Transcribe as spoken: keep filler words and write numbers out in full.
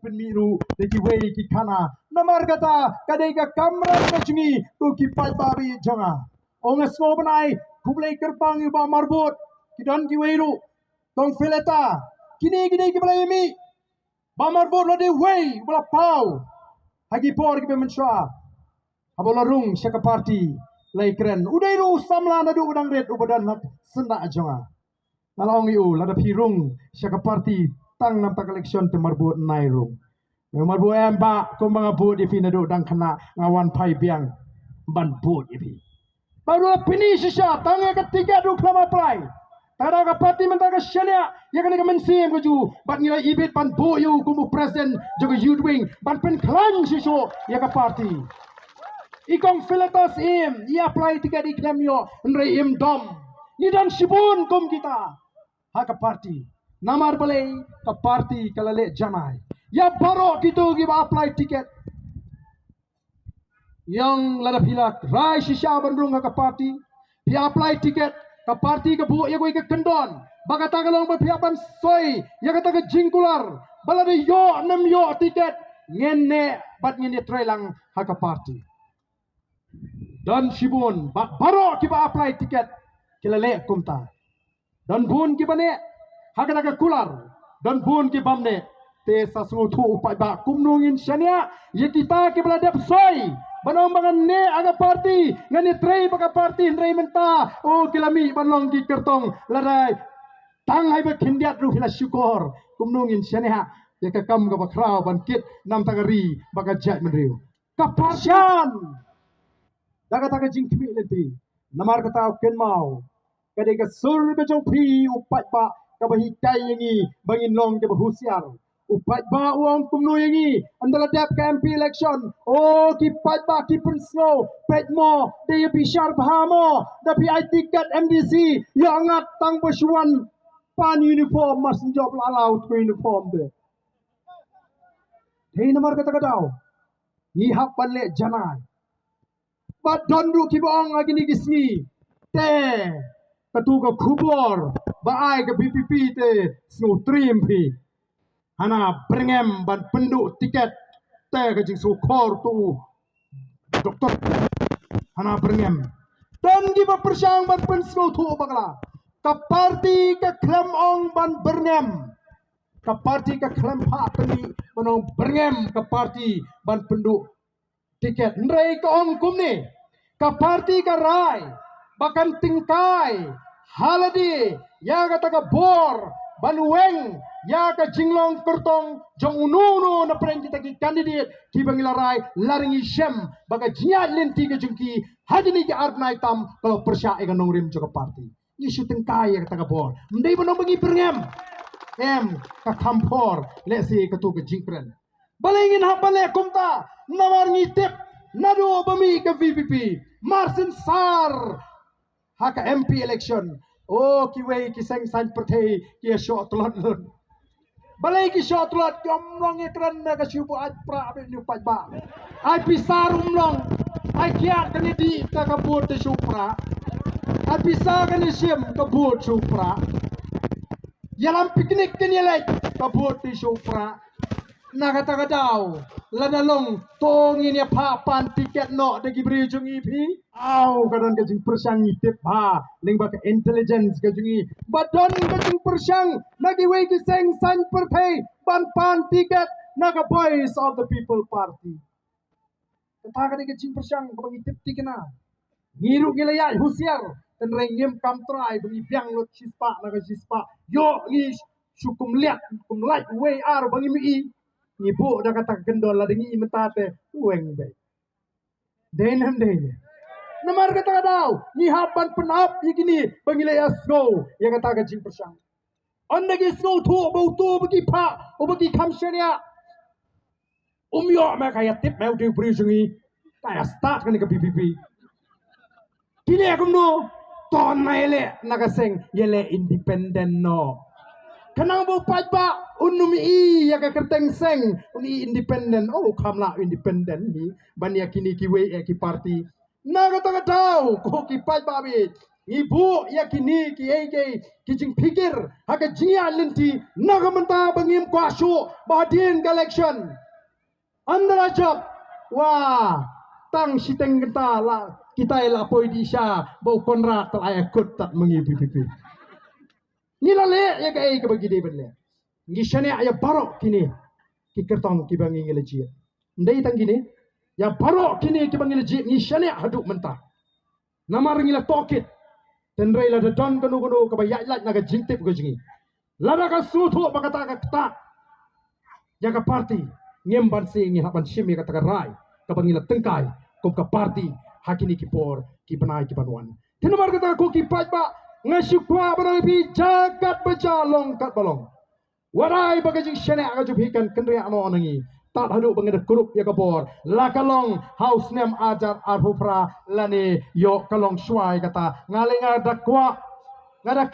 pynmih ruh da kiwei ki khana. Namar kata ka dei ka kamram ka jong ngi ko ki paidbah ba ïeit jong nga. Ong nga sngewbha ban ai khublei kyrpang ïa u Bah Marbud, ki don kiwei ruh, kong Fileta, kine ki dei kiba la ïamih. Bah Marbud la dei uwei uba la paw ha ki por kiba mynshuwa haba la rung sha ka party, la ïakren. U dei ruh u samla naduh ba dang rit uba don ha syndah jong nga. Nga la ong ïa u, lada phi rung sha ka party tang namar ka election te Marbud, nai rung. Marbud em, bah, kumba nga bud ïa phi naduh dang khynnah, nga wan phai biang ban bud ïa phi. Bad u la pyni shisha tang ïa ka tiket u khlem apply. Te da ka party mynta ka shaniah ïa kane ka mynsiem ka jong u, bad ngi la ibit ban buh ïa u kum u president jong ka youth wing ban pynkhlaiñ shisha ïa ka party. I kong Philetus im, i apply tiket i khlem ïoh, hynrei im dom. Ngi don shibun kum kita ha ka party. Namar balei? Ka party ka la leh janai ïa baroh kito kiba apply tiket. Ïa lada phi la rai shisha ban rung ha ka party, phi apply tiket, ka party ka buh ïa kawei ka kyndon ba kata ka long ba phi hap ban soi ïa kata ka jingkular ba lada ïoh ne em ïoh tiket, ngin neh bad ngin ïatreilang ha ka party. Don shibun, bad baroh kiba apply tiket ki la leh kumta. Don bun kiba neh ha kata ka kular, don bun kibym neh. Te sa sngewthuh u paidbah kumno ngin shaniah ïa kita kiba la dep soi ban ong ba ngan neh ha ka party, ngan ïatrei bad ka party, hynrei mynta, oh, ki la mih ban long ki kyrtong lada tang haba khyndiat ruh phi la shukor. Kumno ngin shaniah ïa ka kam kaba khraw ban kit namar ka ri bad ka jaitbynriew? Ka pyrshang da kata ka jingkhmih lynti. Namar kata, u kynmaw, ka dei ka sur ka jong phi u paidbah kaba hikai ïa ngi ba ngin long kiba husiar. U paidbah u ong kumno ïa ngi ynda la dep ka M P election? O ki paidbah ki pynsngew, peit mo, da ïa bishar bha mo, da phi ai tiket M D C, ïoh ngat tang ba shu wan pan uniform, mar shu jop la law tu uniform de. Hei, namar kata ka daw ngi hap ban leh janai. Bad don ruh kiba ong ha kine ki sngi, te katu ka khubor ba ai ka V P P te sngewtriem phi. Hana byrngem ban pynduh tiket te ka jingsngewkhor tu doktor. Hana byrngem. Don kiba pyrshang ban pynsngewthuh bakla. Ka party ka khlem ong ban byrngem. Ka party ka khlem phah pynmih ban ong byrngem ka party ban pynduh tiket. Hynrei ka ong kumne, ka party ka rai ba kan tyngkai ha lade ïa kata ka bor ban weng ïa ka jinglong kyrtong jong uno uno na pdeng kita ki candidate kiba ngi la rai, lada ngi shem ba ka jingïaid lynti ka jong ki ha kine ki ar bnai tam ka la pyrshah ïa ka nongrim jong ka party. Ngi shu tyngkai ïa kata ka bor. Ym dei ban ong ba ngi byrngem. Em, ka kham por lehse katu ka jingkren. Balei ngin hap ban leh kumta? Namar ngi tip naduh ba mih ka V P P, mar syn sar ha ka M P election, o, kiwei ki seng saiñ pyrthei ki ïa shoh tlot lut. Balei ki shoh tlot? Ki ym long ïa kren na ka shu buh ai pra bad ïa u paidbah. Ai pisa ruh ym long. Ai kiad kane dih ta ka vote te shu pra. Ai pisa kane shim ka vote shu pra. Ïalam picnic kane ïa leit ka vote te shu pra. Na kata ka daw lada long to ngin ïa phah pan tiket noh da ki briew jong ngi phi. Aw, ka don ka jingpyrshang, ngi tip bha lyngba ka intelligence ka jong ngi ba don ka jingpyrshang na kiwei ki seng saiñ pyrthei ban pan tiket na ka Voice of the People Party. Kata ka dei ka jingpyrshang kaba ngi tip thikna. Ngi ruh ngi la ïaid husiar, hynrei ngim kam trai ba ngi biang lut shispah na ka shispah. Ïoh ngi shu kum liat kum lait wei ar ba ngim i. Ngi buh da kata ka kyndon, lada ngi i mynta te weng beit. Dei ne ym dei ne? Namar kata ka daw ngi hap ban pynap ïa kine ba ngi la ïa sngew ïa kata ka jingpyrshang. Ynda ki sngewthuh ba uto ba ki phah, uba ki kham shaniah, um ïoh me ka ïa tip me u dei u briew jong ngi, ka ïa start kane ka V P P. Ki leh kumno? To na ïa leh na ka seng, ïa leh independent noh. Khnang ba u paidbah un ym i ïa ka kyrteng seng, un i independent. O, u kham lah independent hi ban ïa kine kiwei ïa ki party. Na kata ka daw ko ki paidbah bit, Ngi buh ïa kine kiei kiei ki jingpikir ha ka jingïaid lynti na ka bynta ba ngim kwah shuh ba hadien ka election. Ynda la jop, wa, tang shiteng kynta la, kita la poi dih sha ba u Conrad te la ai akut tad ma ngi VPP. Ngi la leh ïa kaei kaba ngi dei ban leh. Ngi shaniah ïa baroh kine ki kyrtong kiba ngi, ngi la jied. Ym dei tang kine, ïa baroh kine kiba ngi la jied ngi shaniah haduh mynta. Namar ngi la tohkit. Hynrei lada don kano kano kaba ïaid lait na ka jingtip ka jong ngi, lada ka sngewthuh ba kata ka ktah ïa ka party, ngim banse ngi hap ban shim ïa kata ka rai kaba ngi la tyngkai kum ka party ha kine ki por ki bnai ki ban wan. Te namar kata ko ki paidbah, nga shu kwah ban ong ïa phi, ja katba ja, long katba long. Wat ai ba ka jingshaniah ka jong phi kan kynriah noh na ngi tad haduh ba ngi da kurup ïa ka bor, la ka long ha u snem ar hajar arphew phra lane ïoh ka long shuwa ïa kata. Nga leh, nga da kwah, nga da